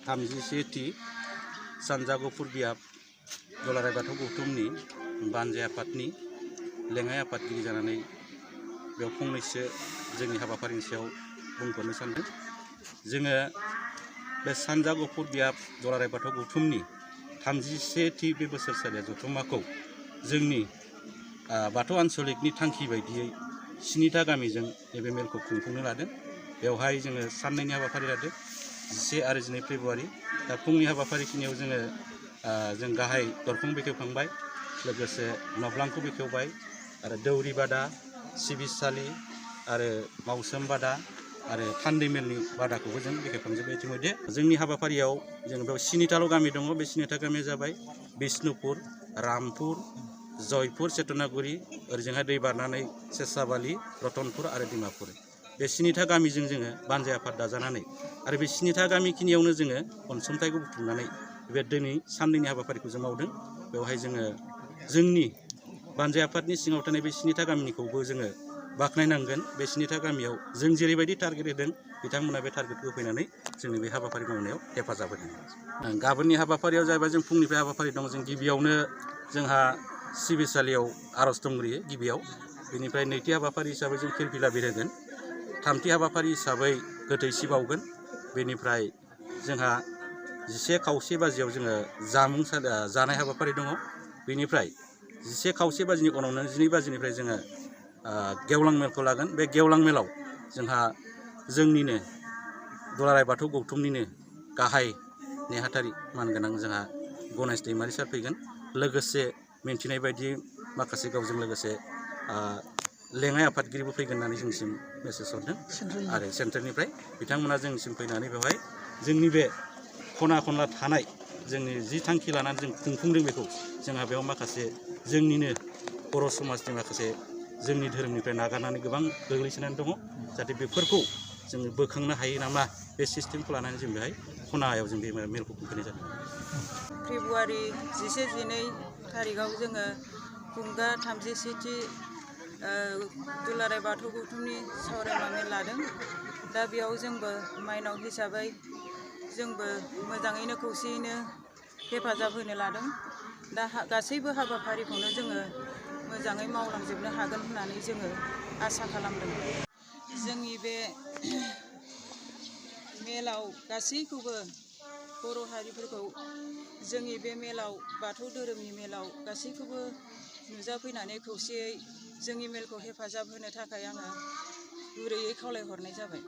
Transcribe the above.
31थि सानजा गुफुर बियाब दुलाराय बाथौ गौथुमनि बानजाय आफादनि लेङाइ आफादगिरि जानानै बेयाव फंनैसो जोंनि हाबाफारिनि सायाव बुंफोरनो सानदों। जोङो बे सानजा गुफुर बियाब दुलाराय बाथौ गौथुमनि 31थि बे बोसोरसालिया जथुम्माखौ जोंनि बाथौ आन्सलिकनि थांखि बायदियै 7था गामिजों नैबे मेलखौ खुंफुंनो लादों। बेवहाय जोङो साननैनि हाबाफारि लादों, 11 आरो 12 फेब्रुआरि। दा फुंनि हाबाफारिखिनियाव जों गाहाय दरखं बेखेवखांबाय, लोगोसे नब्लांखौ बेखेवबाय आरो दौरि बादा, सिबिसालि आरो मावसोम बादा आरो थान्दै मेलनि बादाखौबो जों बेखेवखांजोब्बाय। इतिमध्य जोंनि हाबाफारियाव जों बेयाव 7थाल' गामि दङ। बे 7था गामिया जाबाय बिष्णुपुर, रामपुर, जयपुर, चेतनागुरि, ओरैजोंहाय दै बारनानै सेसाबालि, रतनपुर आरो डिमापुर। बे 7था गामिजों जोङो बानजाय आफाद दाजानानै आरो बे 7था गामिखिनियावनो जोङो अनसुंथाइखौ बुथुमनानै बे दिनै साननैनि हाबाफारिखौ जों मावदों। बेवहाय जोङो जोंनि बानजाय आफादनि सिङाव थानाय बे 7था गामिनिखौबो जोङो बाख्नायनांगोन। बे 7था गामियाव जों जेरैबायदि टारगेट होदों, बिथांमोना बे टारगेटखौ फैनानै जोंनि बे हाबाफारि मावनायाव हेफाजाब होदों। गाबोननि हाबाफारियाव जाहैबाय जों फुंनिफ्राय हाबाफारि दं। जों गिबियावनो जोंहा सिबिसालियाव आर'ज दंग्रोयो गिबियाव। बेनिफ्राय नैथि हाबाफारि हिसाबै जों फिरफिला बिरहोगोन। थामथि हाबाफारि हिसाबै गोथै सि बावगोन। बेनिफ्राय जोंहा 11:15 बाजियाव जोङो जानाय हाबाफारि दङ। बेनिफ्राय 11:15 बाजिनि उनावनो 12 बाजिनिफ्राय जोङो गेवलां मेलखौ लागोन। बे गेवलां मेलाव जोंहा जोंनिनो दुलाराय बाथौ गौथुमनिनो गाहाय नेहाथारि मानगोनां जोंहा गनेश दैमारि सार फैगोन। लोगोसे मिन्थिनाय बायदि माखासे गावजों लोगोसे लेङाइ आफादगिरिबो फैगोन होननानै जोंनिसिम मेसेज हरदों आरो सेन्ट्रेलनिफ्राय बिथांमोना जोंनिसिम फैनानै बेवहाय जोंनि बे खना खनला थानाय जोंनि जि थांखि लानानै जों खुंफुंदों बेखौ जोंहा बेयाव माखासे जोंनिनो बर' समाजनि माखासे जोंनि धोरोमनिफ्राय नागारनानै गोबां गोग्लैसोनानै दङ, जाहाथे बेफोरखौ जों बोखांनो हायो नामा, बे सिस्टेमखौ लानानै जों बेहाय खनायाव जों बे मेलखौ खुंफैनाय जादों। फेब्रुआरि 11-12 थारिखआव जोङो गुंगा 31थि दुलाराय बाथौ गौथुमनि सावरायमा मेल लादों। दा बेयाव जोंबो माइनाव हिसाबै जोंबो मोजाङैनो खौसेयैनो हेफाजाब होनो लादों। दा गासैबो हाबाफारिखौनो जोङो मोजाङै मावलांजोबनो हागोन होननानै जोङो आसा खालामदों। जोंनि बे मेलाव गासैखौबो बर' हारिफोरखौ जोंनि बे मेलाव बाथौ धोरोमनि मेलाव गासैखौबो नुजाफैनानै खौसेयै जोंनि मेलखौ हेफाजाब होनो थाखाय आङो गुरैयै खावलायहरनाय जाबाय।